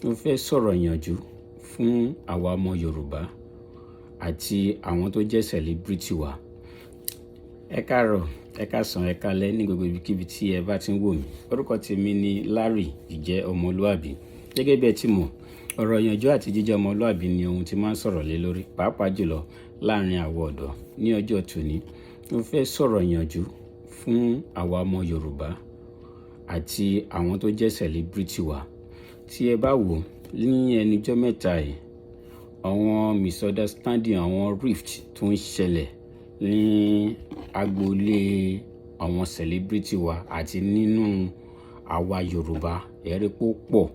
Mo fẹ́ sọ̀rọ̀ ìyànjú fún àwa ọmọ Yorùbá àti àwọn tó jẹ́ celebrity wa. Ẹ káàárọ̀, ẹ káàsán, ẹ káalẹ́ ní gbogbo ibikíbi tí ẹ bá ti ń wò mí. Orúkọ tèmi ni Larry Ìjẹ́ Ọmọlúàbí. Gẹ́gẹ́ bí ẹ ti mọ̀, ọ̀rọ̀ ìyànjú àti jíjẹ́ ọmọlúàbí ni ohun tí máa ń sọ̀rọ̀ lé lórí, pàápàá jùlọ láàrin àwọn ọ̀dọ́. Ní ọjọ́ tòní, mo fẹ́ sọ̀rọ̀ ìyànjú fún àwa ọmọ Yorùbá àti àwọn tó jẹ́ celebrity wa. Tí ẹ bá wò ní ẹnujọ́ mẹ́ta yìí, àwọn misunderstanding, àwọn rift tó ń ṣẹlẹ̀ ní agboolé àwọn celebrity wa àti nínú àwa Yorùbá, ẹ rí pé ó pọ̀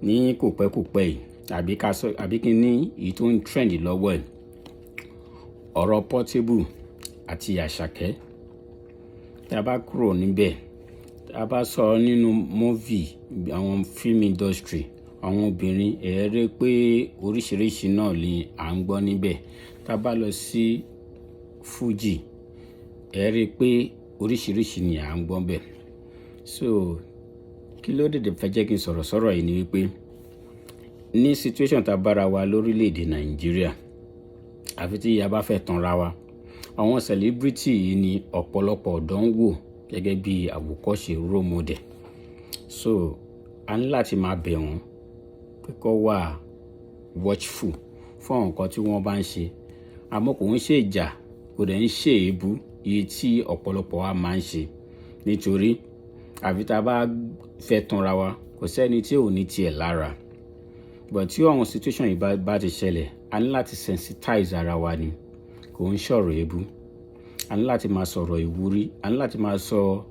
ní kò pẹ́ kò pẹ́ yìí, àbí ká sọ, àbí kí ní èyí tó ń trend lọ́wọ́ ẹ̀, ọ̀rọ̀ Portable àti Àṣàkẹ́. Tí a bá kúrò níbẹ̀, tí a bá sọ nínú movie, àwọn film industry, àwọn obìnrin, ẹ rí pé oríṣiríṣi náà ni à ń gbọ́ níbẹ̀. Tí a bá lọ sí Fuji, ẹ rí pé oríṣiríṣi ni à ń gbọ́ bẹ̀. So kí ló dé fẹ́ jẹ́ kí n sọ̀rọ̀ sọ̀rọ̀ yìí ni wípé ní situation tá a bára wa lórílẹ̀ èdè Nàìjíríà, àfi tí a bá fẹ́ tanra wa, àwọn celebrity yìí ni ọ̀pọ̀lọpọ̀ ọ̀dọ́ ń wò gẹ́gẹ́ bí àwòkọ́ṣe, role model. So a ní láti máa bẹ̀ wọ́n pé kó wà watchful fún àwọn nǹkan tí wọ́n bá ń ṣe. Àmọ́ kò ń ṣe ìjà, kò dẹ̀ ń ṣe èébú èyí tí ọ̀pọ̀lọpọ̀ wa máa ń ṣe, nítorí àfi tá a bá fẹ́ tanra wa, kò sẹ́ni tí ò ní tiẹ̀ lára. But tí àwọn situation yìí bá ti ṣẹlẹ̀, a ní láti sensitize ara wa ni. Kò ń sọ̀rọ̀ èébú. A ní láti máa sọ̀rọ̀ ìwúrí. A ní láti máa sọ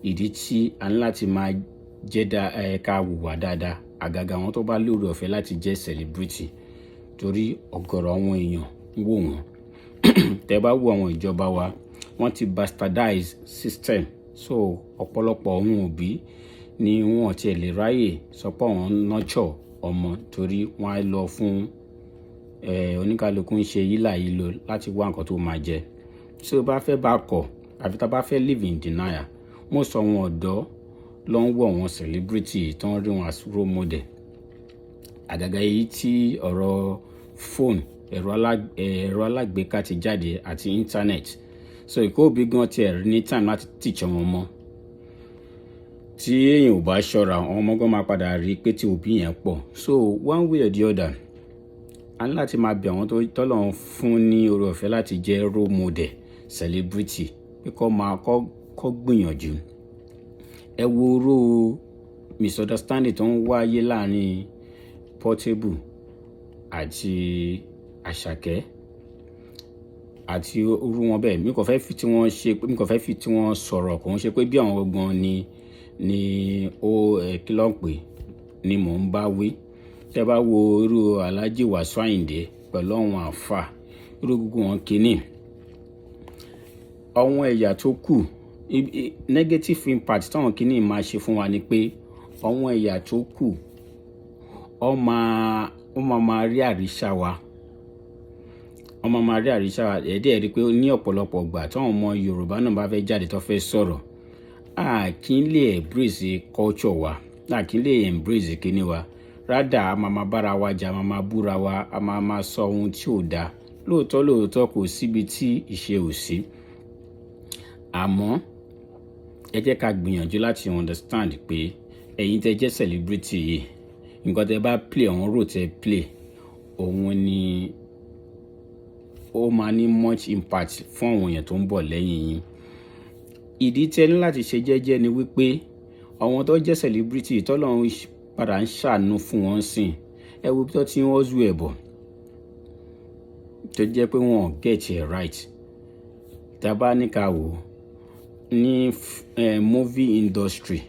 ìdí tí a ní láti máa jẹ́ dá ẹ ká hùwà dáadáa, àgàgà àwọn tó bá lóore ọ̀fẹ́ láti jẹ́ celebrity, torí ọ̀gọ̀rọ̀ àwọn èèyàn ń wò wọ́n. Tẹ́ bá wo àwọn ìjọba wa, wọ́n ti bastardize system, so ọ̀pọ̀lọpọ̀ àwọn òbí ni wọ́n tiẹ̀ lè ráyè sọ pé àwọn nurture ọmọ, torí wọ́n á lọ fún oníkálukú ń ṣe hílàhílo láti wá nǹkan tó máa jẹ. So bá fẹ́ bá kọ̀, àfi tá a bá fẹ́ live in denial, most àwọn ọ̀dọ́ ló ń wọ̀ wọ́n celebrity tó ń rí wọn as role model, àgàgà èyí tí ọ̀rọ̀ phone, ẹ̀rọ alágbèéká ti jáde àti internet. So ìkó òbí gan tiẹ̀ ní time láti teach àwọn ọmọ. Tí èèyàn ò bá ṣọ́ra, àwọn ọmọ gan máa padà rí pé tí òbí yẹn pọ̀. So one way or the other, a ní láti máa bẹ̀ àwọn tó tọ́lọ́run fún ní oore ọ̀fẹ́ láti jẹ́ role model celebrity pé kó máa kọ́ gbìyànjú. Ẹ wo irú misunderstanding tó ń wáyé láàrin Portable àti Àṣàkẹ́ àti irú wọn bẹ́ẹ̀. Mi kò fẹ́ fi tí wọ́n ṣe, mi kò fẹ́ fi tí wọ́n sọ̀rọ̀. Kò ń ṣe pé bí àwọn gangan ni ó ẹ kí ló ń pè ni mò ń bá wí. Tẹ́ bá wo irú Alhaji Wasiu Ayinde pẹ̀lú àwọn àfà, irú gbogbo wọn kìíní, àwọn ẹ̀yà tó kù, negative impact táwọn kìíní máa ṣe fún wa ni pé àwọn ẹ̀yà tó kù, wọ́n máa rí àríṣà wa, wọ́n máa rí àríṣà wa. Ẹ̀ẹ́dẹ̀ rí i pé ní ọ̀pọ̀lọpọ̀ ìgbà táwọn ọmọ Yorùbá náà bá fẹ́ jáde tó fẹ́ sọ̀rọ̀, a kì í lè embrace culture wa, a kì í lè embrace kíní wa. Rather, a máa bára wa jà, a máa búra wa, a máa sọ ohun tí ò dáa. Lóòótọ́ lóòótọ́, kò síbi tí ìṣe ò sí, àmọ́ ẹ jẹ́ ká gbìyànjú láti understand pé ẹ̀yin tẹ́ jẹ́ celebrity yìí, nǹkan tẹ́ bá play, àwọn role tẹ́ play, òun ni ó máa ní much impact fún àwọn èèyàn tó ń bọ̀ lẹ́yìn yín. Ìdí tí ẹ ní láti ṣe jẹ́jẹ́ ni wípé àwọn tó jẹ́ celebrity tọ́lọ́run padà ń ṣàánú fún wọn sìn, ẹ wo bí tó ti ń hustle ẹ̀ bọ̀, tó jẹ́ pé wọ́n get it right. Tá a bá ní ká wò ní movie industry,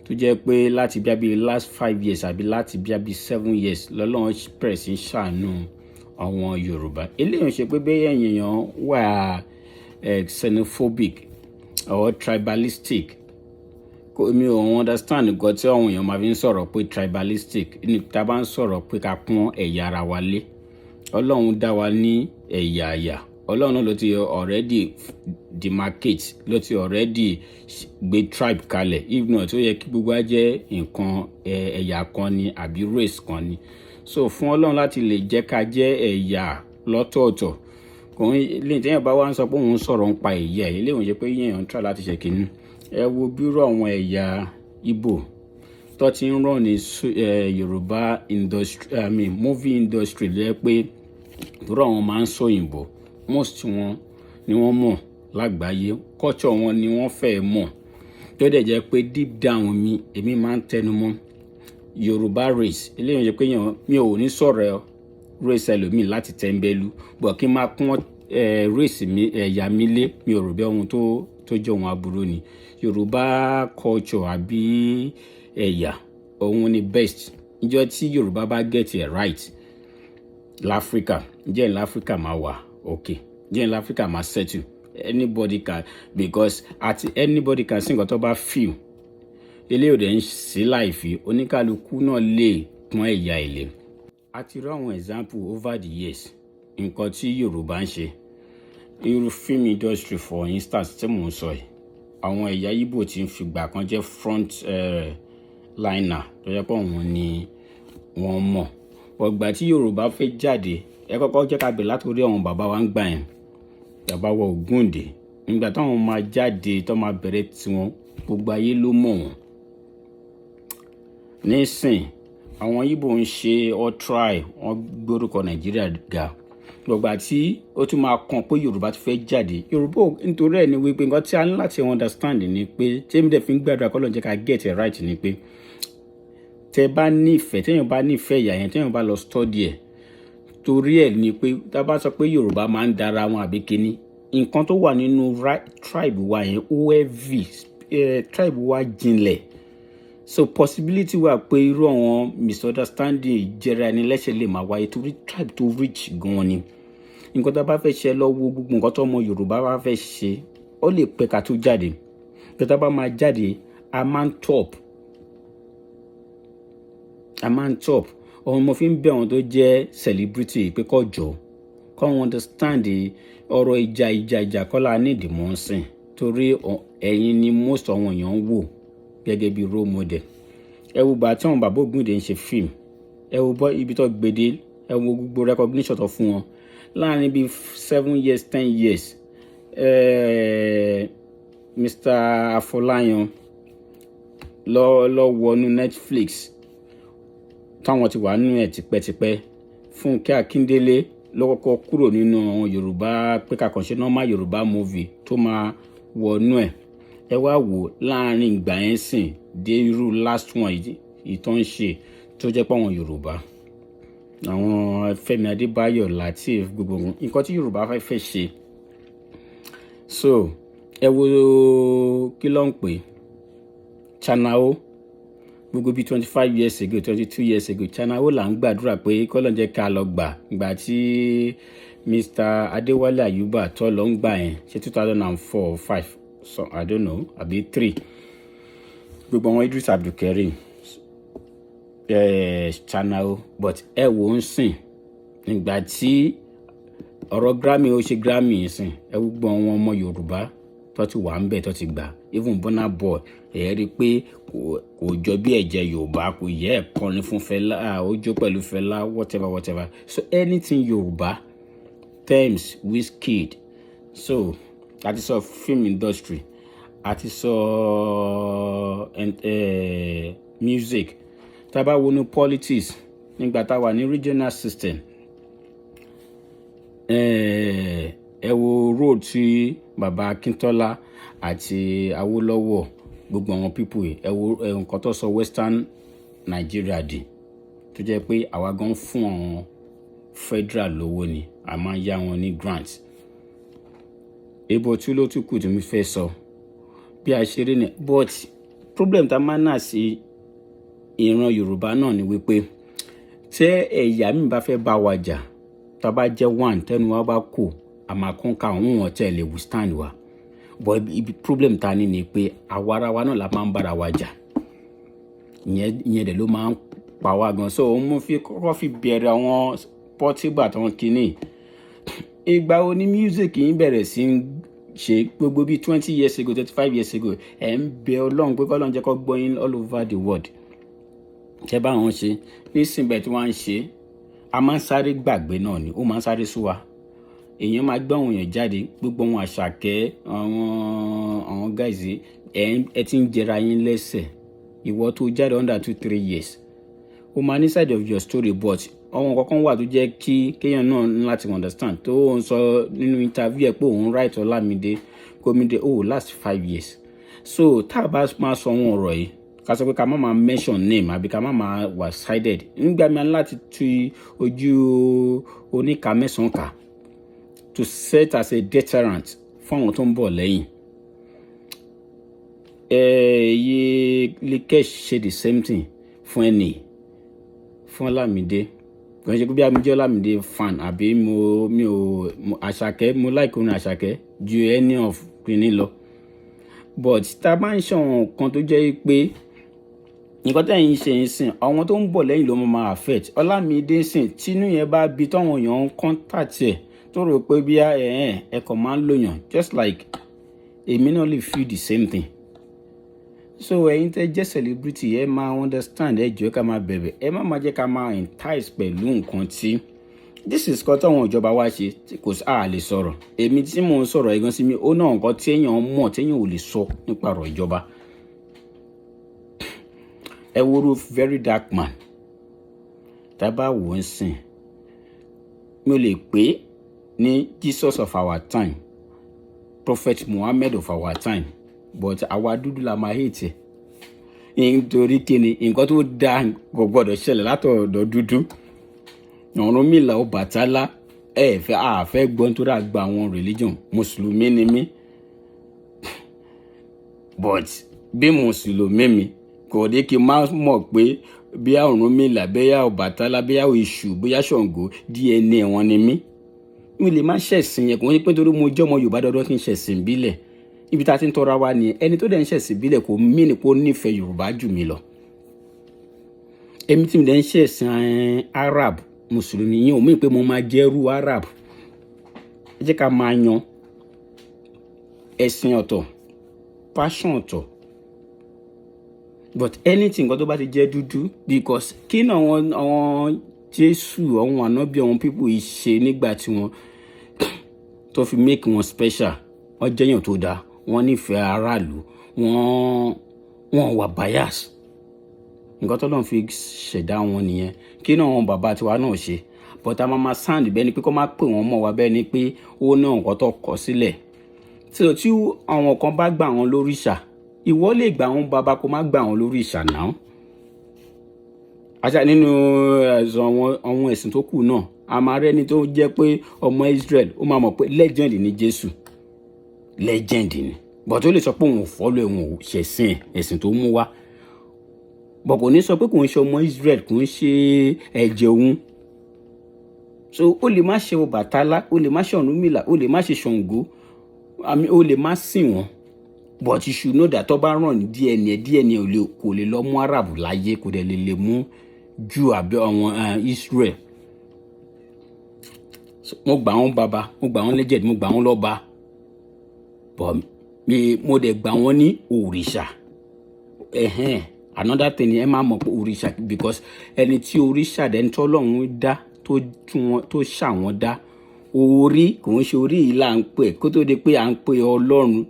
tó jẹ́ pé láti bí i last 5 years àbí láti bí i 7 years lọ́lọ́run bẹ̀rẹ̀ sí ń ṣàánú àwọn Yorùbá. Eléyìí ń ṣe pé bẹ́ẹ̀ èèyàn wà xenophobic or tribalistic. Mi ò understand nǹkan tí àwọn èèyàn máa fi ń sọ̀rọ̀ pé tribalistic. Ní tá a bá ń sọ̀rọ̀ pé ká pọ́n ẹ̀yà ara wa lé, Ọlọ́run dá wa ní ẹ̀yà àyà. Ọlọ́run náà ló ti already demarcate, ló ti already gbé tribe kalẹ̀. If not, ó yẹ kí gbogbo wa jẹ́ nǹkan ẹ̀yà kan ni àbí race kan ni. So fún Ọlọ́run láti lè jẹ́ ká jẹ́ ẹ̀yà lọ́tọ̀ọ̀tọ̀, kò ń lè téèyàn bá wá ń sọ pé òun sọ̀rọ̀ ń pa ẹ̀yà ẹ̀, eléyìí ṣe pé yẹn ń try láti ṣe kínní. Ẹ wo bírò àwọn ẹ̀yà Ìgbò tó ti ń run ní Yorùbá industry, I mean movie industry, lẹ́ pé torí àwọn máa ń sọ òyìnbó, most wọn ni wọ́n mọ̀ lágbàáyé, culture wọn ni wọ́n fẹ́ mọ̀, tó dẹ̀ jẹ́ pé deep down mi, èmi máa ń tẹnu mọ́ Yorùbá race. Eléyìí ṣe pé yẹn mi ò ní sọ̀rọ̀ race ẹlòmíì láti tẹ́ńbẹ́lú, but kí n máa pọ́n race mi, ẹ̀yà mi lé, mi ò rò bí ohun tó jẹ́ ohun aburú ni. Yorùbá culture àbí ẹ̀yà, òun ni best. Níjọ́ tí Yorùbá bá get it right láfíríkà, ǹjẹ́ ní Áfíríkà máa wà okay, ǹjẹ́ ní Áfíríkà máa settle. Anybody can, because àti anybody can sí nǹkan tó bá feel. Eléyìí ò dẹ̀ ń sí láìfi, oníkálukú náà lè pọ́n ẹ̀yà ilé. A ti rí àwọn example over the years, nǹkan tí Yorùbá ń ṣe. Irú film industry, for instance, tí mò ń sọ yìí, àwọn ẹ̀yà Ìgbò tí ń fìgbà kan jẹ́ front liner, tó jẹ́ pé òun ni wọ́n mọ̀. Ọgbà tí Yorùbá fẹ́ jáde, ẹ kọ́kọ́ jẹ́ ká bẹ̀rẹ̀ látòrí àwọn bàbá wa ń gbà yẹn, bàbá wa Ògúndé. Nígbà táwọn máa jáde, tó máa bẹ̀rẹ̀ tiwọn, gbogbo ayé ló mọ̀ wọ́n. Nísìn, àwọn Ìgbò ń ṣe all try, wọ́n gbórúkọ Nàìjíríà ga. Gbogbo àti ó tún máa kàn pé Yorùbá ti fẹ́ jáde, Yorùbá. Nítorí ẹ̀ ni wípé nǹkan tí a ní láti understand ni pé, tèmi dẹ̀ fi ń gbàdúrà kọ́ ló ń jẹ́ ká get it right, ni pé tẹ bá nífẹ̀ẹ́, téèyàn bá nífẹ̀ẹ́ ìyá yẹn, téèyàn bá lọ study ẹ̀, torí ẹ̀ ni pé tá a bá sọ pé Yorùbá máa ń dara wọn àbí kíní, nǹkan tó wà nínú tribe wa yẹn, ó heavy, tribe wa jinlẹ̀. So possibility wà pé irú àwọn misunderstanding, ìjẹra ẹni lẹ́sẹ̀ lè máa wáyé, torí tribe tó rich gan ni. Nǹkan tó bá fẹ́ ṣe lọ́wọ́, gbogbo nǹkan tó ọmọ Yorùbá bá fẹ́ ṣe, ó lè pẹ́ ká tó jáde. Pé tá a bá máa jáde, a máa ń top, a máa ń top. Ohun mo fi ń bẹ̀ wọ́n tó jẹ́ celebrity pé kó jọ kó wọ́n understand, ọ̀rọ̀ ìjà ìjà ìjà kọ́ la ní ìdìmọ̀ ń sìn, torí ẹ̀yin ni most àwọn èèyàn ń wò gẹ́gẹ́ bí role model. Ẹ wo gbà tí àwọn bàbá Ògúndé ń ṣe fíìmù, ẹ wo bọ́ ibi tó gbede, ẹ wo gbogbo recognition tó fún wọn láàrin bíi 7 years, 10 years. Mr. Afọláyan lọ wọnú Netflix táwọn ti wà nínú ẹ̀ tipẹ́tipẹ́. Fúnkẹ́ Akíndélé ló kọ́kọ́ kúrò nínú àwọn Yorùbá pé ká kàn ṣe normal Yorùbá movie tó máa wọnú ẹ̀. Ẹ wá wò láàrin ìgbà yẹn sìn dé irú last one yìí tó ń ṣe, tó jẹ́ pé àwọn Yorùbá, àwọn Fẹ́mi Adébáyọ̀, Lateef, gbogbo nǹkan tí Yorùbá fẹ́ fẹ́ ṣe. So ẹ wo kí ló ń pè Channel O, gbogbo bíi 25 years ago, 22 years ago, Channel O là ń gbàdúrà pé kọ́lọ́n jẹ́ ká lọ gbà. Gbà tí Mr. Adéwálé Àyùbá tó lọ ń gbà yẹn, ṣe 2004 or five, so I don't know, àbí three, gbogbo àwọn Idris Abdulkareem, Channel O. But ẹ wò ó ń sìn, nígbà tí ọ̀rọ̀ Grammy, ó ṣe Grammy ń sìn, ẹ gbogbo àwọn ọmọ Yorùbá tó ti wà ń bẹ̀, tó ti gbà, even Burna Boy, ẹ̀ rí i pé kò jọ bí ẹ̀jẹ̀ Yorùbá, kò yẹ ẹ̀ kọrin fún Fẹlá, ó jó pẹ̀lú Fẹlá, whatever, whatever. So anything Yorùbá, Tems, Wizkid. So a ti sọ film industry, a ti sọ music. Tá a bá wọnú politics, nígbà tá a wà ní regional system, ẹ wo road tí bàbá Akíntọ́lá àti Awólọ́wọ̀, gbogbo àwọn people yìí, ẹ wo nǹkan tó sọ Western Nigeria di, tó jẹ́ pé àwa gan fún àwọn federal lówó ni, a máa ń yá wọn ní grant. Ebo tí ló tún kù tí mo fẹ́ sọ bí a ṣe rí ni, but problem tá a máa nà sí ìran Yorùbá náà ni wípé tẹ́ ẹ̀yà mi bá fẹ́ bá wa jà, tá a bá jẹ́ one, tẹ́nu wa bá kò, a máa kún ká àwọn wọn tẹ́ lè withstand wa. But ibi problem ta ni ni pé àwa ara wa náà la máa ń bára wa jà. Ìyẹn dẹ̀ ló máa ń pa wá gan. So òun mo fi kọ́kọ́ fi bẹ̀rẹ̀ àwọn Portable àtàwọn kìíní. Ìgbà wo ni music yín bẹ̀rẹ̀ sí ń ṣe? Gbogbo bíi 20 years ago, 35 years ago, ẹ̀ ń bẹ Ọlọ́run pé kọ́lọ́run jẹ́ kó gbọ́ yín all over the world. Ṣé bá wọn ṣe nísìnyí tí wọ́n ń ṣe, a máa ń sáré gbàgbé náà ni, ó máa ń sáré sú wa. Èèyàn máa gbọ́ àwọn èèyàn jáde, gbogbo àwọn Àṣàkẹ́, àwọn guys, ẹ ti ń jẹra yín lẹ́sẹ̀. Ìwọ tó jáde under 2-3 years, ó máa ní side of your story, but àwọn kankan wà tó jẹ́ kí kéèyàn náà ní láti understand tó ń sọ nínú interview ẹ̀ pé òun write Ọlámídé Kómídé oh last 5 years. So tá a bá máa sọ àwọn ọ̀rọ̀ yìí, ká sọ pé ká má máa mention name àbí ká má máa wà sided nígbà míì láti tu ojú oníka mẹ́sàn-án kà to set as a deterrent fún àwọn tó ń bọ̀ lẹ́yìn. Ẹ̀ẹ́yẹ Likesh ṣe the same thing fún ẹnì fún Ọlámídé. Kò ń ṣe pé bí a jẹ́ Ọlámídé fan àbí mo mi ò Àṣàkẹ́, mo like orin Àṣàkẹ́ ju any of kìíní lọ, but tá a bá ń ṣe àwọn nǹkan tó jẹ́ pé nǹkan tẹ̀yìn ṣe ń sìn, àwọn tó ń bọ̀ lẹ́yìn ló máa affect. Ọlámídé sìn, tínú yẹn bá bi táwọn èèyàn ń contact ẹ̀ tó rò pé bí ẹ kàn máa ń lòyàn, just like èmi náà lè feel the same thing. So ẹ̀yin tẹ́ jẹ́ celebrity, ẹ máa understand. Ẹ jọ̀ọ́, ká máa bẹ̀bẹ̀, ẹ má máa jẹ́ ká máa entice pẹ̀lú nǹkan tí this is kan táwọn ìjọba wa ṣe tí kò sí àá lè sọ̀rọ̀. Èmi tí mò ń sọ̀rọ̀ yìí gan sí mi, ó náà nǹkan tí èèyàn mọ̀ téèyàn ò lè sọ nípa ọ̀rọ̀ ìjọba. Ẹ wo Very Dark Man, tá a bá wò ó sìn, mi ò lè pè ní Jesus of our time, Prophet Muhammad of our time, but àwa dúdú la máa hate ẹ̀. Nítorí kíni? Nǹkan tó dáa kò gbọdọ̀ ṣẹlẹ̀ látọ̀dọ̀ dúdú. Ọ̀rúnmìlà, Ọbàtálá, ẹ fẹ́ àfẹ́ gbọ́ nítorí àgbà àwọn religion. Mùsùlùmí ni mí, but bí mùsùlùmí mi kò ní kí n má mọ̀ pé bí Ọ̀rúnmìlà, bóyá Ọbàtálá, bóyá Èṣù, bóyá Ṣàngó, DNA wọn ni mí. Mi lè má ṣẹ̀sìn yẹn. Kò ní pé torí mo jẹ́ ọmọ Yorùbá dandan kí n ṣẹ̀sìn ìbílẹ̀. Ibi tá a ti ń tọra wa nìyẹn. Ẹni tó dẹ̀ ń ṣẹ̀sìn ìbílẹ̀ kò mí ní kó nífẹ̀ẹ́ Yorùbá jù mí lọ. Èmi tí mi dẹ̀ ń ṣẹ̀sìn Arab, mùsùlùmí yẹn ò mí pé mo máa jẹ́rú Arab. Ẹ jẹ́ ká máa yan ẹ̀sìn ọ̀tọ̀, passion ọ̀tọ̀, but anything nǹkan tó bá ti jẹ́ dúdú, because kí ni àwọn Jésù, àwọn ànábì, àwọn people yìí ṣe nígbà tí wọ́n tó fi make wọn special? Wọ́n jẹ́yàn tó dáa, wọ́n nífẹ̀ẹ́ aráàlú, wọ́n wà bias. Nǹkan tó lọ́n fi ṣẹ̀dá wọn nìyẹn. Kí ni àwọn bàbá tiwa náà ṣe? But a máa ma sound bẹ́ẹ̀ ni pé kó má pè wọ́n mọ̀ wá bẹ́ẹ̀ ni pé ó ní nǹkan tó kọ sílẹ̀ tí àwọn kan bá gbà wọ́n lóríṣà. Ìwọ lè gbà wọ́n bàbá, kó má gbà wọ́n lóríṣà náà. Àṣà nínú ẹ̀sùn àwọn ẹ̀sìn tó kù náà, a máa rẹ́ni tó jẹ́ pé ọmọ Israel, ó máa mọ̀ pé legend ni Jésù, legend ni, but ó lè sọ pé òun ò follow, òun ò ṣẹ̀sìn ẹ̀sìn tó mú wá, but kò ní sọ pé kò ń ṣe ọmọ Israel, kò ń ṣe ẹ̀jẹ̀ òun. So ó lè má ṣe Ọbàtálá, ó lè má ṣe Ọ̀rúnmìlà, ó lè má ṣe Ṣàngó, àmì ó lè má sìn wọ́n, but you should know that tó bá ràn ní DNA, DNA ò lè, kò lè lọ mú Arab láyé, kò dẹ̀ lè mú Jew àbí àwọn Israel. So, mo gbà wọ́n bàbá, mo gbà wọ́n legend, mo gbà wọ́n lọ́ba, but mi mo dẹ̀ gbà wọ́n ní òrìṣà. Ẹ̀hẹ́n, another thing, ẹ máa mọ̀ pé òrìṣà, because ẹni tí òrìṣà dẹni tí Ọlọ́run dá, tó tún wọn, tó ṣà wọ́n dá. Orí kò ń ṣe orí yìí là ń pè kó tó di pé à ń pè Ọlọ́run.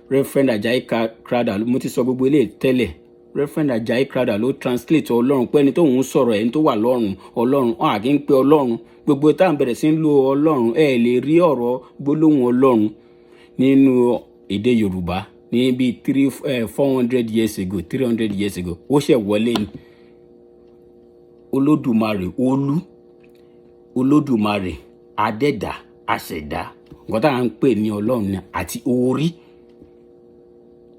Reverend Ajayi Crowther, mo ti sọ gbogbo eléyìí tẹ́lẹ̀, Reverend Ajayi Crowther ló translate Ọlọ́run pé ẹni tó ń sọ̀rọ̀, ẹni tó wà lọ́run. Ọlọ́run wọn à kí ń pe Ọlọ́run. Gbogbo táwọn bẹ̀rẹ̀ sí ń lo Ọlọ́run, ẹ lè rí ọ̀rọ̀ gbólóhùn Ọlọ́run nínú èdè Yorùbá ní bíi 300, 400 years ago, 300 years ago, ó ṣẹ̀ wọlé ni. Olódùmarè, Olú, Olódùmarè, Adẹ́dà, Aṣẹ̀dá, nǹkan tá à ń pè ní Ọlọ́run ni àti orí.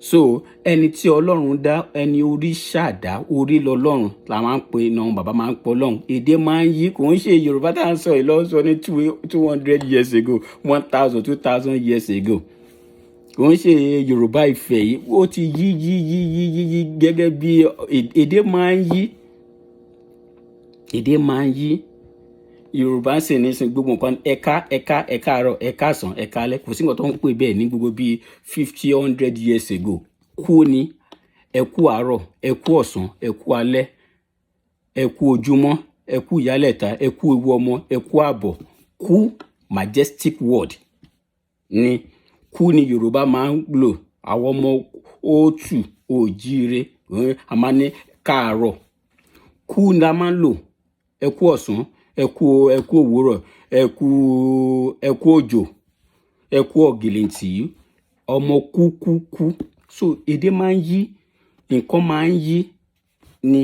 So ẹni tí Ọlọ́run dá, ẹni orí ṣàdá, orí lọ́lọ́run la máa ń pè náà, bàbá máa ń pọ Ọlọ́run. Èdè máa ń yí. Kò ń ṣe Yorùbá tá à ń sọ yìí lọ́wọ́ sọ ní 200 years ago, 1,000, 2,000 years ago. Kò ń ṣe Yorùbá Ifẹ̀ yìí. Ó ti yí yí yí yí yí yí gẹ́gẹ́ bí èdè máa ń yí, èdè máa ń yí. Yorùbá ń sìn ní sin gbogbo nǹkan, ẹ̀ka ẹ̀ka, ẹ̀ka àárọ̀, ẹ̀ka àsán, ẹ̀ka alẹ́. Kò sí nǹkan tó ń pè bẹ́ẹ̀ ní gbogbo bíi 50, 100 years ago. Kú ni ẹ kú àárọ̀, ẹ kú ọ̀sán, ẹ kú alẹ́, ẹ kú ojúmọ́, ẹ kú ìyálẹ̀ta, ẹ kú ewu ọmọ, ẹ kú àbọ̀. Kú, majestic word ni kú ni Yorùbá máa ń lò. Àwọn ọmọ òtù òjíire, a máa ní káàárọ̀. Kú ni a máa ń lò. Ẹ kú ọ̀sán, ẹ kú òwúrọ̀, ẹ kú òjò, ẹ kú ọ̀gìlìntì, ọmọ kú kú kú. So èdè máa ń yí, nǹkan máa ń yí ni.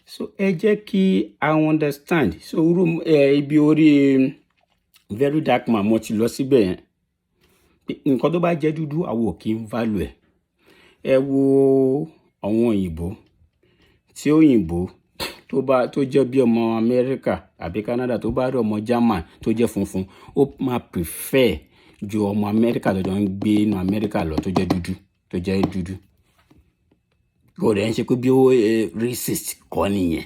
So ẹ jẹ́ kí a understand. So irú ibi orí Very Dark Man, mo ti lọ síbẹ̀ yẹn. Nǹkan tó bá jẹ́ dúdú, àwọn ò kí ń value ẹ̀. Ẹ wo àwọn òyìnbó, tí òyìnbó tó bá tó jẹ́ bí ọmọ Amẹ́ríkà àbí Canada tó bá rí ọmọ German tó jẹ́ funfun, ó máa prefer ju ọmọ Amẹ́ríkà tó jọ ń gbé inú Amẹ́ríkà lọ, tó jẹ́ dúdú, tó jẹ́ dúdú. Kò rẹ̀ ń ṣe pé bí ó racist kọ́ nìyẹn.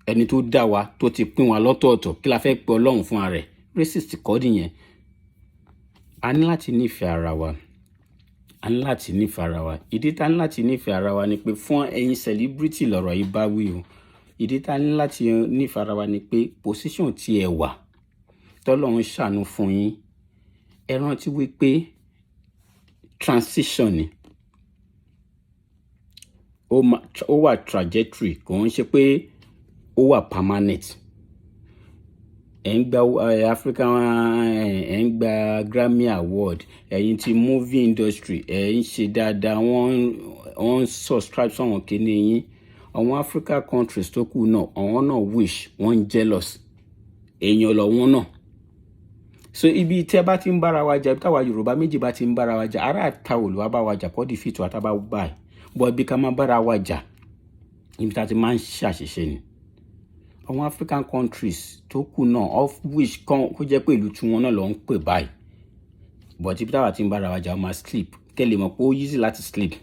Ẹni tó dá wa, tó ti pín wa lọ́tọ̀ọ̀tọ̀, kí la fẹ́ pe Ọlọ́run fún ara rẹ̀? Racist kọ́ nìyẹn. A ní láti nífẹ̀ẹ́ ara wa. A ní láti nífẹ̀ẹ́ ara wa. Ìdí tá a ní láti nífẹ̀ẹ́ ara wa ni pé, fún ẹ̀yin celebrity lọ̀rọ̀ yìí bá wí o, ìdí tá a ní láti nífẹ̀ẹ́ ara wa ni pé position tí ẹ wà, tọ́lọ́run ṣàánú fún yín, ẹ rántí wípé transition ni. Ó wà trajectory, kò ń ṣe pé ó wà permanent. Ẹ̀ ń gba African, ẹ̀ ń gba Grammy Award, ẹ̀yin ti movie industry, ẹ̀ ń ṣe dáadáa, wọ́n ń subscribe sọ̀wọ́n kíní yín. Àwọn Africa countries tó kù náà, àwọn náà wish, wọ́n ń jealous èèyàn lọ́wọ́n náà. So ibi tí ẹ bá ti ń bára wa jà, ibi táwa Yorùbá méjì bá ti ń bára wa jà, ará àta òlùwà bá wa jà kọ́ di fìtò àtàbà báyìí bọ́. Ibi ká máa bára wa jà, ibi tá a ti máa ń ṣàṣìṣe ni. Àwọn African countries tó kù náà, of which kan kó jẹ́ pé ìlú tiwọn náà ló ń pè báyìí, but ibi táwa ti ń bára wa jà, ó máa sleep. Kẹ́ lè mọ̀ pé ó easy láti sleep.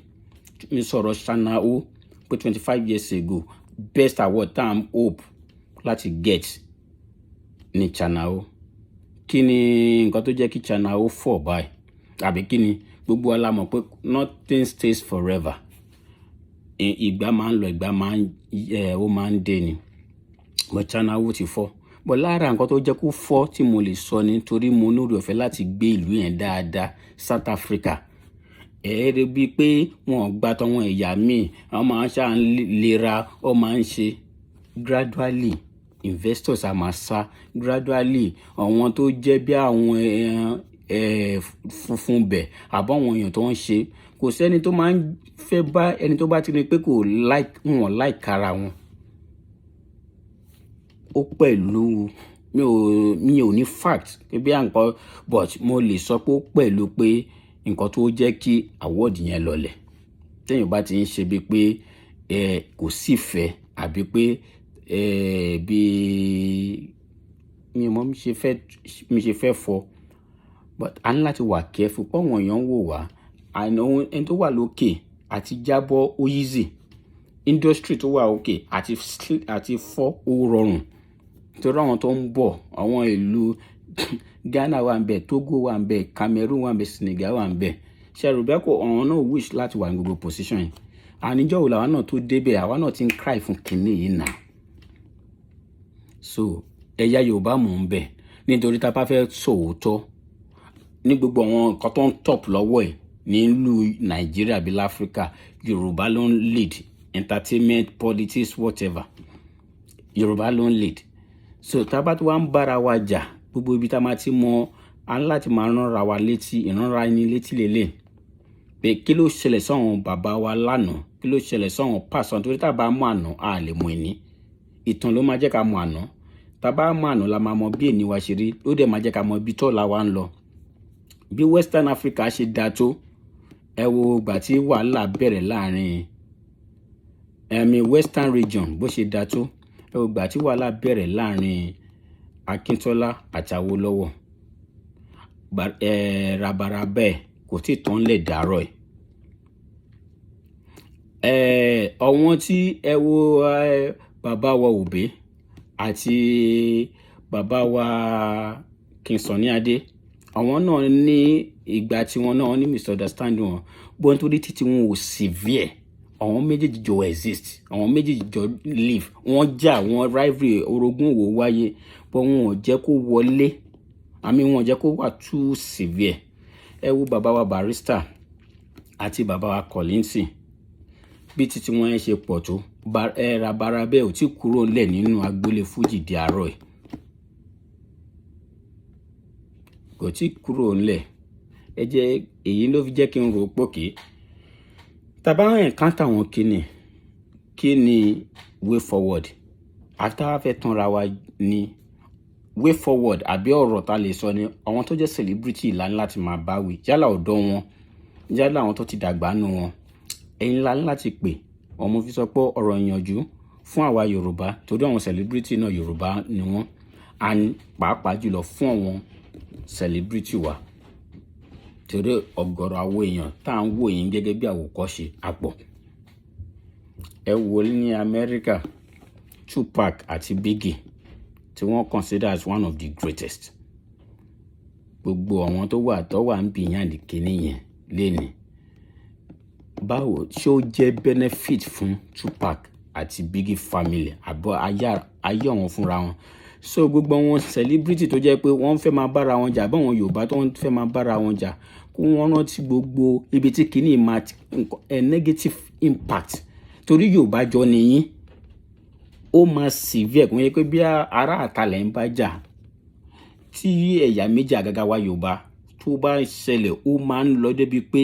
Mi sọ̀rọ̀ Channel pé 25 years ago, best award tá à ń hope láti get ní Channel. Kí ni nǹkan tó jẹ́ kí Channel fọ̀ báyìí? Àbí kí ni? Gbogbo wa la mọ̀ pé nothing stays forever. Ìgbà máa ń lọ, ìgbà máa ń ẹ ó máa ń dé ni. But Channel ti fọ́. But lára nǹkan tó jẹ́ kó fọ́ tí mo lè sọ ni, torí mo ní oore ọ̀fẹ́ láti gbé ìlú yẹn dáadáa, South Africa, ẹ̀ẹ́rẹ́ bíi pé wọn ò gba tọwọn ẹ̀yà míì, wọ́n máa ń ṣáà ń lera, wọ́n máa ń ṣe. Gradually, investors a máa sá. Gradually, àwọn tó jẹ́ bí àwọn funfun bẹ̀ àbọ̀, àwọn èèyàn tó ń ṣe, kò sẹ́ni tó máa ń fẹ́ bá ẹni tó bá ti rí pé kò like wọn, like ara wọn. Ó pẹ̀lú, mi ò ní fact pé bí à ń kọ́, but mo lè sọ pé ó pẹ̀lú pé nǹkan tó jẹ́ kí award yẹn lọlẹ̀, téèyàn bá ti ń ṣe bíi pé ẹ kò sífẹ̀ẹ́, àbí pé ẹ bí mi ò mọ̀ mi ṣe fẹ́ fọ. But a ní láti wà careful pé àwọn èèyàn ń wò wá. Àná ẹni tó wà lókè àti jábọ́ ó easy, industry tó wà òkè àti fọ́ ó rọrùn, torí àwọn tó ń bọ̀, àwọn ìlú Ghana wà ń bẹ̀, Togo wà ń bẹ̀, Cameroon wà ń bẹ̀, Senegal wà ń bẹ̀. Ṣe rò bẹ́ẹ̀ kó àwọn náà wish láti wà ní gbogbo position yìí? Àníjọ́ wo làwa náà tó débẹ̀? Àwa náà ti ń cry fún kinní yìí náà. So ẹ̀yà Yorùbá, mò ń bẹ̀, nítorí tá a bá fẹ́ sòótọ́ ní gbogbo àwọn nǹkan tó ń top lọ́wọ́ ẹ̀ nílùú Nàìjíríà bíi láfíríkà, Yorùbá ló ń lead. Entertainment, politics, whatever, Yorùbá ló ń lead. So tá a bá tó wá ń bára wa jà, gbogbo ibi tá a máa ti mọ, a ń láti máa ránra wa létí, ìránra ẹni létí lélẹ̀ pé kí ló ṣẹlẹ̀ sọ́wọ́n bàbá wa lánàá, kí ló ṣẹlẹ̀ sọ́wọ́n pàṣọ, nítorí tá a bá mọ àná, a lè mọ ẹni. Ìtàn ló máa jẹ́ ká mọ àná. Tá a bá mọ àná la máa mọ bí èní wa ṣe rí, ó dẹ̀ máa jẹ́ ká mọ ibi tọ́la wa ń lọ. Bí Western Africa ṣe dáa tó, ẹ wo ìgbà tí wàhálà bẹ̀rẹ̀ láàrin ẹ̀mí Western region, bó ṣe dáa tó, ẹ wo ìgbà tí wàhálà bẹ̀rẹ̀ láàrin Akíntọ́lá àti Awólọ́wọ̀, rabaraba ẹ̀ kò tí tán lẹ̀ dàárọ̀ ẹ̀. Ọ̀wọ́n tí ẹ wo bàbá wa Òbí Àti bàbá wa King Sunny Adé, àwọn náà ní ìgbà tí wọn náà ní misunderstanding wọn bó, nítorí títí wọn ò severe. Àwọn méjèèjì jọ exist, àwọn méjèèjì jọ live. Wọ́n jà, wọ́n rivalry, orogún òwò wáyé, but wọn ò jẹ́ kó wọlé àmì, wọn ò jẹ́ kó wà too severe. Ẹ wo bàbá wa Barrister àti bàbá wa Kollington, bí títí wọn yẹn ṣe pọ̀ tó, ẹ rabara bẹ́ẹ̀ ò tí kúrò ńlẹ̀ nínú agboolé fújì di àárọ̀ ẹ̀, kò tí kúrò ńlẹ̀. Ẹ jẹ́ èyí ló fi jẹ́ kí n rò ó pòkè tàbá encounter wọn, kí ni way forward? Àfi tá a fẹ́ tanra wa ní way forward àbí ọ̀rọ̀ tá a lè sọ ni àwọn tó jẹ́ celebrity ìlànà láti máa bá wí, yálà ọ̀dọ́ wọn, yálà àwọn tó ti dàgbà nù wọn, ẹ̀yin la ní láti pè. Ọmọ fi sọ pé ọ̀rọ̀ ìyànjú fún àwa Yorùbá, torí àwọn celebrity náà, Yorùbá ni wọ́n, and pàápàá jùlọ fún àwọn celebrity wa, torí ọ̀gọ̀rọ̀ àwọn èèyàn tá à ń wò yín gẹ́gẹ́ bí àwòkọ́ṣe àpọ̀. Ẹ wo ní Amẹ́ríkà, Tupac àti Biggie tí wọ́n consider as one of the greatest, gbogbo àwọn tó wà ń behind kínní yẹn lénìí, báwo ṣé ó jẹ́ benefit fún Tupac àti Biggie family àbọ̀ ayé àwọn fúnra wọn? So gbogbo àwọn celebrity tó jẹ́ pé wọ́n fẹ́ máa bára wọn jà, báwọn Yorùbá tó ń fẹ́ máa bára wọn jà, kó wọ́n rántí gbogbo ibi tí kínní máa ẹ negative impact, torí Yorùbá jọ nìyí, ó máa severe. Kò yẹ pé bí ará àtàlẹ̀ ń bá jà, tí ẹ̀yà méjì, àgàgà wa Yorùbá, tó bá ṣẹlẹ̀, ó máa ń lọ débi pé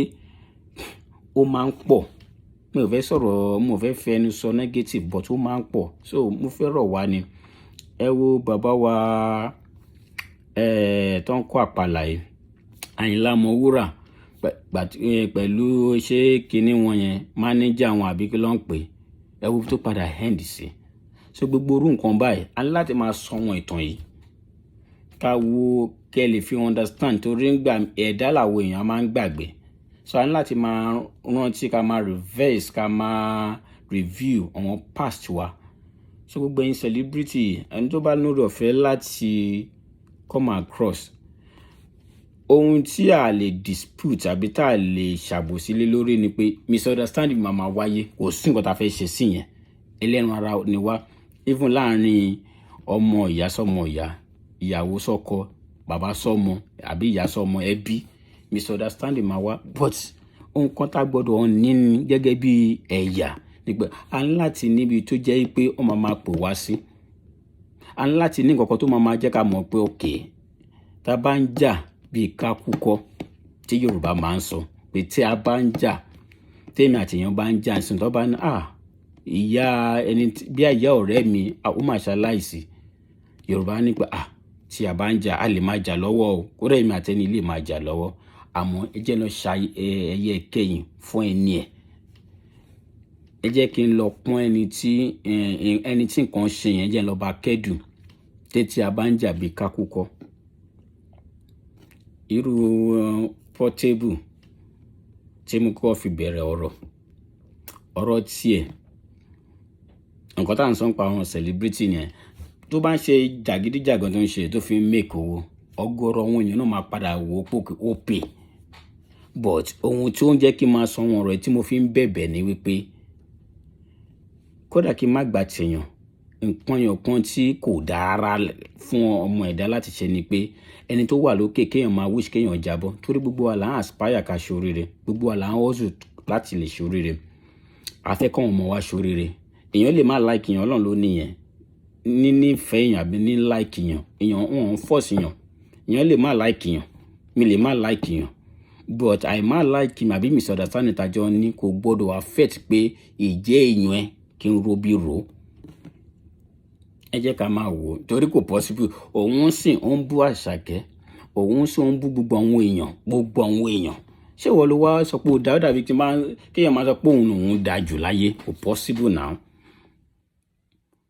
ó máa ń pọ̀. Mi ò fẹ́ sọ̀rọ̀, mo ò fẹ́ fẹnu sọ negative, but ó máa ń pọ̀. So mo fẹ́ rọ̀ wá ni. Ẹ wo bàbá wa tó ń kó àpàlà yìí, Àyìnlá Ọmọwúrà, pẹ̀lú ṣé kinní wọn yẹn, mánéjà wọn àbí kí ló ń pè, ẹ wo tó padà end sí. So gbogbo orú nǹkan báyìí, a ní láti máa sọ wọn ìtàn yìí, ká wo kẹ́ lè fi understand, torí ń gbà ẹ̀dá làwọn èèyàn máa ń gbàgbé. So a ní láti máa rántí, ká máa reverse, ká máa review àwọn past wa. So gbogbo ẹ̀yin celebrity, ẹni tó bá lórí ọ̀fẹ́ láti come across, ohun tí a lè dispute àbí tá a lè ṣàbòsí lé lórí ni pé misunderstanding máa máa wáyé. Kò sí nǹkan tá a fẹ́ ṣe sí yẹn, ẹlẹ́ran ara ni wá. Even láàrin ọmọ ìyá sọmọ ìyá, ìyàwó sọ́kọ, bàbá sọ́mọ àbí ìyá sọ́mọ, ẹbí, misunderstanding máa wá. But ohun kan tá a gbọ́dọ̀ ní ní gẹ́gẹ́ bí ẹ̀yà nígbà a ní láti níbi tó jẹ́ pé ó máa máa pè wá sí, a ní láti ní nǹkan kan tó máa máa jẹ́ ká mọ̀ pé okay, tá a bá ń jà bíi kákúkọ́ tí Yorùbá máa ń sọ pé tí a bá ń jà, tèmi àti èèyàn bá ń jà sí, tó bá ní ìyá ẹni bí ìyá ọ̀rẹ́ mi ó mà ṣaláìsí, Yorùbá ní pé tí a bá ń jà, a lè máa jà lọ́wọ́ o, kódà èmi àti ẹni lè máa jà lọ́wọ́, àmọ́ ẹ jẹ́ lọ ṣa ẹyẹ kẹyìn fún ẹni ẹ̀, ẹ jẹ́ kí n lọ pọ́n ẹni tí nǹkan ṣe yẹn, jẹ́ lọ bá kẹ́dùn tẹ́tí a bá ń jà bí kákúkọ́. Irú Portable tí mo kọ́ fi bẹ̀rẹ̀ ọ̀rọ̀ tiẹ̀, nǹkan tá à ń sọ nípa àwọn celebrity yẹn, tó bá ń ṣe jàgídíjàgan, tó ń ṣe, tó fi ń make owó, ọ̀gọ̀rọ̀ àwọn èèyàn náà máa padà wò ó pò ó pè. But ohun tí ó ń jẹ́ kí n máa sọ wọn ọ̀rọ̀ tí mo fi ń bẹ̀bẹ̀ ni wípé kódà kí n má gbà tèèyàn, nǹkan yàn kan tí kò dára fún ọmọ ẹ̀dá láti ṣe ni pé ẹni tó wà lókè, kéèyàn máa wish kéèyàn jábọ́, torí gbogbo wa là ń aspire ká ṣoríire, gbogbo wa là ń hustle láti lè ṣoríire, a fẹ́ kọ́ ọmọ wa ṣoríire. Èèyàn lè má like èèyàn, Ọlọ́run ló nìyẹn nínífẹ̀ẹ́ èèyàn àbí ní like èèyàn, èèyàn wọn ń force èèyàn. Èèyàn lè má like èèyàn, mi lè má like èèyàn, but àìmá like mi àbí misunderstanding tàjọ ní kò gbọ́dọ̀ affect pé ìjẹ́ èèyàn ẹ kí n ro bí ro. Ẹ jẹ́ ká máa wò ó, torí kò possible. Òun sì ń bú Àṣàkẹ́, òun sì ń bú gbogbo àwọn èèyàn, gbogbo àwọn èèyàn. Ṣé ìwọ ló wá sọ pé ó dá? Ó dàbí kí kéèyàn máa sọ pé òun lòun dáa jù láyé. Kò possible now.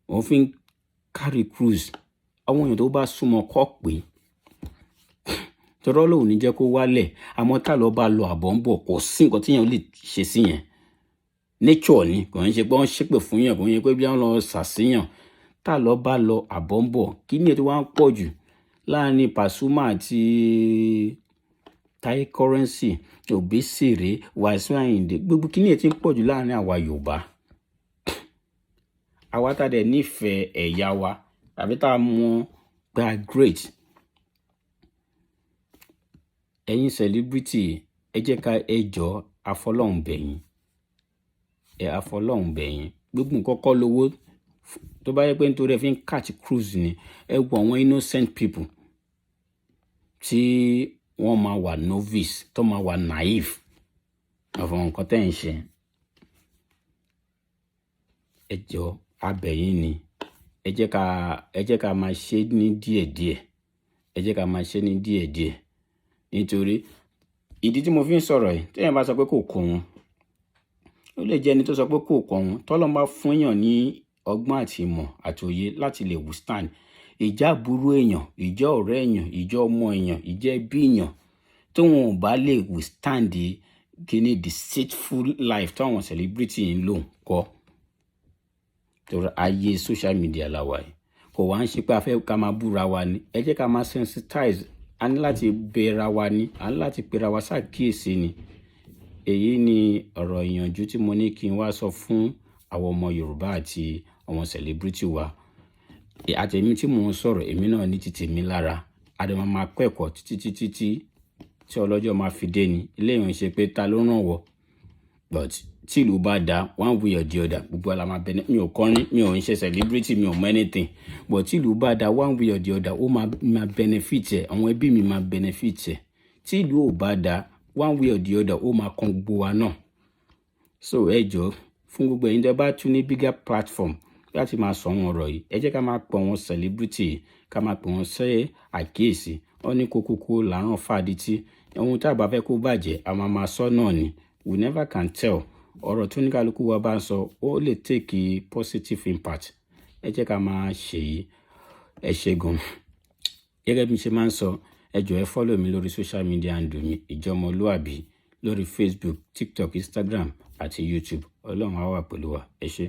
Òun fi ń carry cruise àwọn èèyàn tó bá súnmọ́ kọ́ pé tọrọ lòun ní jẹ́ kó wálẹ̀, àmọ́ tá lọ bá lọ àbọ̀ ń bọ̀, kò sí nǹkan tíyẹn lè ṣe sí yẹn. Nature ni, kò ń ṣe pé wọ́n ṣépè fún yàn, kò ń ṣe pé bí wọ́n lọ ṣàṣìyàn. Tá lọ bá lọ, àbọ̀ ń bọ̀. Kí ni ètò wa ń pọ̀ jù láàrin Pasuma àti Taye Currency, Obesere, Wasiu Ayinde? Gbogbo kí ni ètò ń pọ̀ jù láàrin àwa Yorùbá, àwa tá dẹ̀ nífẹ̀ẹ́ ẹ̀yà wa tàbí tá a mọ̀ pé a great. Ẹ̀yin celebrity, ẹ jẹ́ ká, ẹ jọ̀ọ́, àfọlọ́hun bẹ̀yìn, ẹ àfọlọ́hun bẹ̀yìn. Gbogbo nǹkan kọ́ lówó. Tó bá yẹ pé nítorí ẹ fi ń catch cruise ni, ẹ wo àwọn innocent people tí wọ́n máa wà novice, tó máa wà naive of àwọn nǹkan tẹ́ ń ṣe. Ẹ jọ̀ọ́, abẹ̀yìn ni. Ẹ jẹ́ ká máa ṣe ní díẹ̀díẹ̀. Ẹ jẹ́ ká máa ṣe ní díẹ̀díẹ̀, nítorí ìdí tí mo fi ń sọ̀rọ̀ yìí, téèyàn bá sọ pé kò kàn òun, ó lè jẹ́ ẹni tó sọ pé kò kàn òun. Tọ́lọ́run bá fún èèyàn ní ọgbọ́n àti ìmọ̀ àti òye láti lè withstand ìjà àbúrò èèyàn, ìjà ọ̀rẹ́ èèyàn, ìjà ọmọ èèyàn, ìjà ẹbí èèyàn, tí wọn ò bá lè withstand kíní deceitful life táwọn celebrity ń lò kọ́, torí ayé social media la wà yìí, kò wá ń ṣe pé a fẹ́ ká máa búra wa ni. Ẹ jẹ́ ká máa sensitize. A ní láti bẹ̀ra wa ni, a ní láti pera wa ṣàkíyèsí ni. Èyí ni ọ̀rọ̀ ìyànjú tí mo ní kí n wá sọ fún àwọn ọmọ Yorùbá àti àwọn celebrity wa. Àti èmi tí mò ń sọ̀rọ̀, èmi náà ní títì mi lára. A dẹ̀ máa máa kọ́ ẹ̀kọ́ títí títí tí tí ọlọ́jọ́ máa fi dé ni. Eléyìí ò ń ṣe pé ta ló ràn wọ́, but tí ìlú bá da, one way or the other, gbogbo wa la máa bẹni. Mi ò kọrin, mi ò ń ṣe celebrity, mi ò mọ anything, but tí ìlú bá da, one way or the other, ó máa benefit ẹ̀, àwọn ẹbí mi máa benefit ẹ̀. Tí ìlú ò bá da, one way or the other, ó máa kan gbogbo wa náà. So ẹ jọ̀ọ́, fún gbogbo ẹ̀yin tẹ́ bá tún ní bigger platform láti máa sọ àwọn ọ̀rọ̀ yìí, ẹ jẹ́ ká máa pọ̀ wọn celebrity, ká máa pè wọ́n sí àkíyèsí. Wọ́n ní kókókó làárọ̀ fàdítì. Ohun tá a bá fẹ́ kó bàjẹ́, a máa máa sọ náà ni. We never can tell, ọ̀rọ̀ tó ní kálukú wa bá ń sọ, ó lè take a positive impact. Ẹ jẹ́ ká máa ṣe yìí. Ẹ ṣé gan. Gẹ́gẹ́ bí mo ṣe máa ń sọ, ẹ jọ̀ọ́, ẹ follow mi lórí social media handle mi, Ìjọmọlúàbí, lórí Facebook, TikTok, Instagram àti YouTube. Ọlọ́run á wà pẹ̀lú wa. Ẹ ṣé.